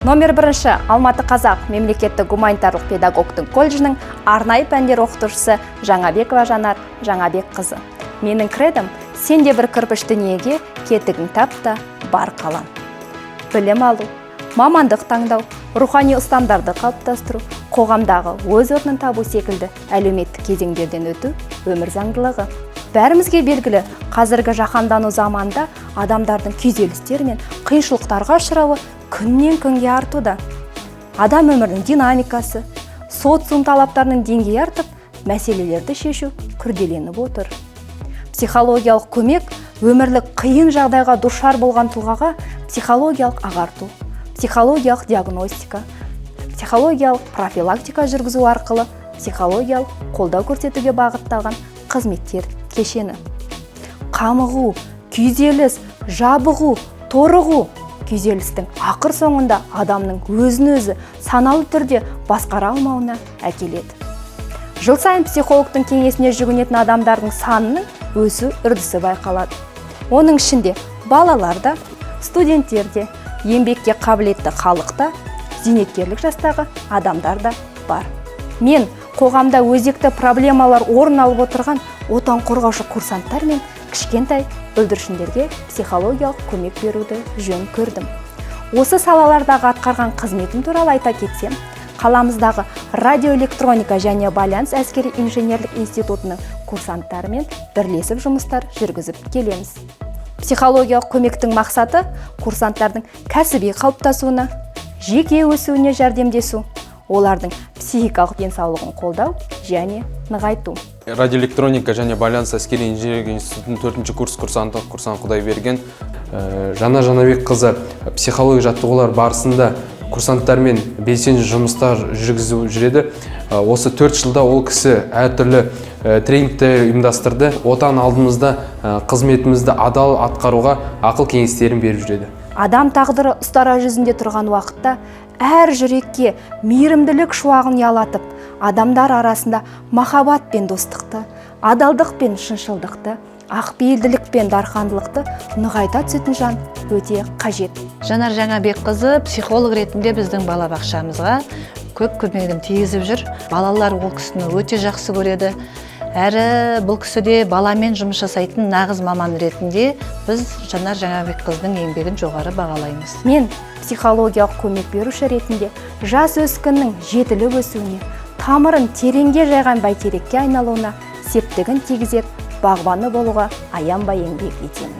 Номер бірінші Алматы Қазақ мемлекеттік гуманитарлық педагогтың колледжінің арнайы пәндер оқытушысы Жаңабекова Жанар Жаңабекқызы. Менің кредом: сен де бір кірпіш дүниеге кетігің тап та бар қалан. Білім алу, мамандық таңдау, рухани ұстамдарды қалыптастыру, қоғамдағы өз орнын табу секілді әлеуметтік кезеңдерден өту – өмір заңдылығы. Бәрімізге белгілі, қазіргі жаһандану заманында адамдардың күйзелістер мен қиыншылықтарға ұшырауы күннен күнге артуда. Адам өмірінің динамикасы, социум талаптарының деңгейі артып, мәселелерді шешу күрделеніп отыр. Психологиялық көмек – өмірлік қиын жағдайға душар болған тұлғаға психологиялық ағарту, психологиялық диагностика, психологиялық профилактика жүргізу арқылы психологиялық қолдау көрсетуге бағытталған қызметтер кешені. Қамығу, күйзеліс, жабығу, торығу – күйзелістің ақыр соңында адамның өзін өзі саналы түрде басқара алмауына әкеледі. Жыл сайын психологтың кеңесіне жүгінетін адамдардың санының өсу үрдісі байқалады. Оның ішінде балалар да, студенттер де, еңбекке қабілетті халық та, зейнеткерлік жастағы адамдар да бар. Мен қоғамда өзекті проблемалар орын алып отырған Отан қорғаушы курсанттар мен кішкентай бүлдіршіндерге психологиялық көмек беруді жөн көрдім. Осы салалардағы атқарған қызметім туралы айта кетсем, қаламыздағы радиоэлектроника және байланыс әскери инженерлік институтының курсанттарымен бірлесіп жұмыстар жүргізіп келеміз. Психологиялық көмектің мақсаты – курсанттардың кәсіби қалыптасуына, жеке өсуіне жәрдемдесу, олардың психикалық денсаулығын қолдау және нығайту. Радиоэлектроника және байланыс әскери инженерлік институтының төртінші курс курсанты, курсант Құдайберген. Жанар Жанабекқызы психология жаттығулар барысында курсанттармен белсенді жұмыстар жүргізіп жүреді. Осы 4 жылда ол кісі әртүрлі тренингтер ұйымдастырды. Отан алдымызда қызметімізді адал атқаруға ақыл кеңестерін беріп жүреді. Адам тағдыры ұстара жүзінде тұрған уақытта әр жүрекке мейірімділік шуағын ұялатып, адамдар арасында махаббат пен достықты, адалдық пен шыншылдықты, ақпейілділік пен дархандылықты нығайта түсетін жан өте қажет. Жанар Жаңабекқызы психолог ретінде біздің балабақшамызға көп көмегін тигізіп жүр. Балалар ол кісіні өте жақсы көреді. Әрі бұл кісі де баламен жұмыс жасайтын нағыз маман ретінде біз Жанар Жаңабекқызының еңбегін жоғары бағалаймыз. Мен психологиялық көмек беруші ретінде жас өскіннің жетіліп өсуіне, тамырын тереңге жайған бәйтерекке айналуына септігін тигізер бағбаны болуға аянбай еңбек етемін.